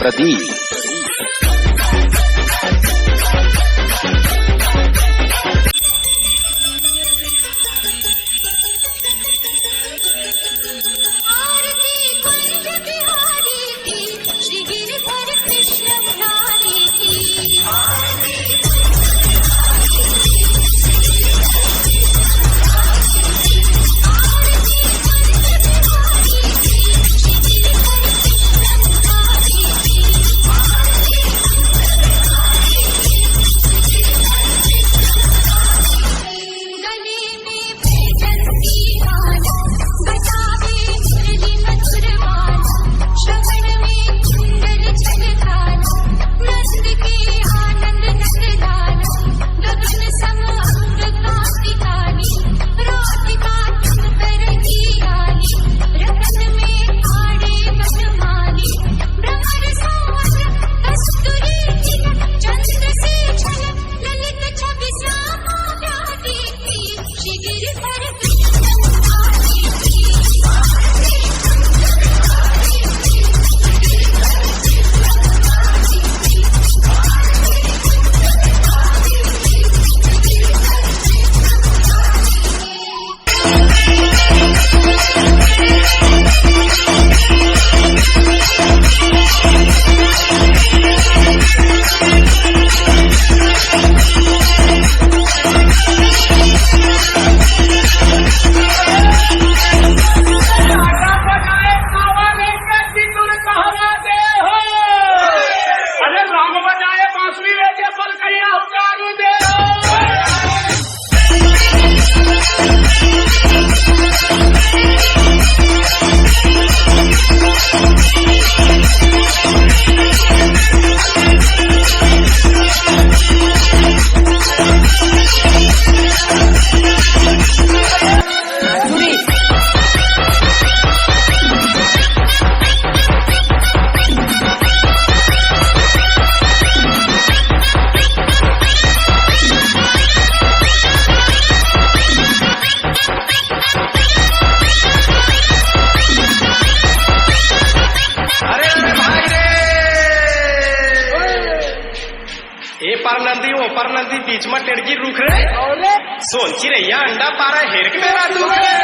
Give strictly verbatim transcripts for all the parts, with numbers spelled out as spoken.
प्रदीप। आरती कुंज बिहारी की, श्री गिरधर कृष्ण मुरारी की। आरती अरे राम बजाए बांसुरी लेके बलकैया उतारू दे। अरे, अरे भाई रे, ए पर नंदी, ओ पर नंदी, बीच में टेड़गी रुख रे। अरे। सोन चिरैया अंडा पारा हेर के मेरा दुख रे।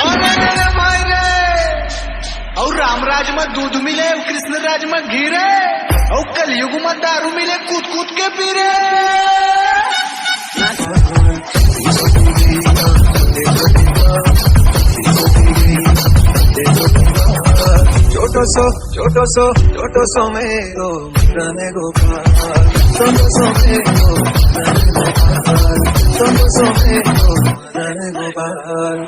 अरे रे रे भाई रे, अउ राम राज म दूध मिले, अउ कृष्ण राज म घी रे, अउ कलयुग म दारू मिले, कूद कूद के पी रे। छोटो सो, छोटो सो, छोटो सो मेरो मदन गोपाल, छोटो सो मेरो मदन गोपाल, छोटो सो मेरो मदन गोपाल।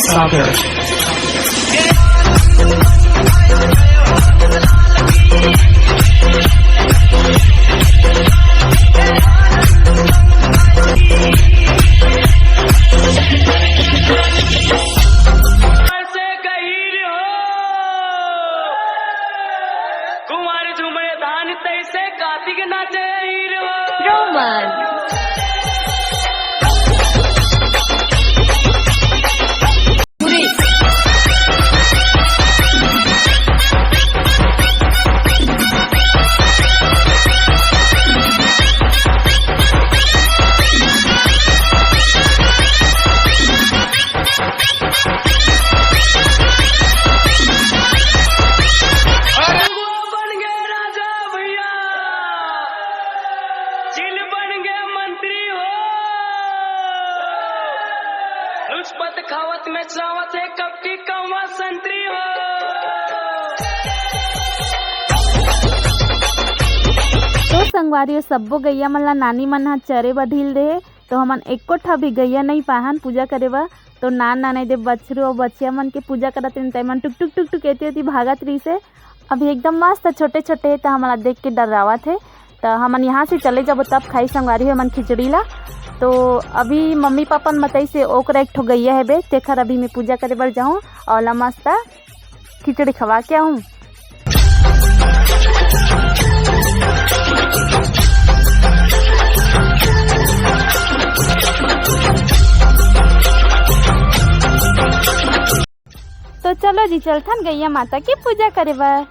सागर। से गहीर हो, कुंवर झूमे धान तैसे कार्तिक नाचे हीर हो। रोमन। अरे वो बन गए राजा भैया, चिल बन गए। संगवारी हो, सब्बो गैया मन ला नानी मन ह चरे बर ढील दे हे, तो हमन एको ठा भी गैया नइ पाहन पूजा करे बर। तो नान नान दे बछरू अउ बछिया मन के पूजा करत रहिन, त एमन टुक टुक टुक टुक एती ओती भागत रहिस हे। अभी एकदम मस्त छोटे छोटे हे, त हमन ला देख के डर्रावत हे। त हमन यहाँ से चले जाबो, तब खाई संगवारी हो हमन खिचड़ी ला। तो अभी मम्मी पापा न बताइस हे ओकरा एक ठो गैया हे बे, तेखर अभी मैं पूजा करे बर जाहूँ अउ ओला मस्त खिचड़ी खवा के आहूँ। तो चलो जी, चलथन गैया माता के पूजा करे बर।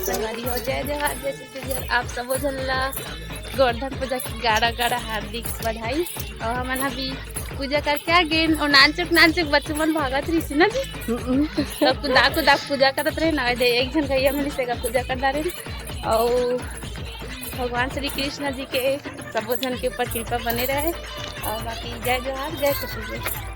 संगवारी हो, जय जोहार, जय छत्तीसगढ़। आप सबो झन ला गोवर्धन पूजा के गाड़ा गाड़ा हार्दिक बधाई। और हमन अभी पूजा करके आ गेन और नानचुक नानचुक बच्चू मन भागत रहिस ना जी। हम्म। तो कुदा कुदा पूजा करत रहे ना, दे एक झन गैया मिलिस, एकर पूजा कर डारे। और भगवान श्री कृष्ण जी के सबो झन के ऊपर कृपा बने रहे। और बाकी जय जोहार, जय छत्तीसगढ़।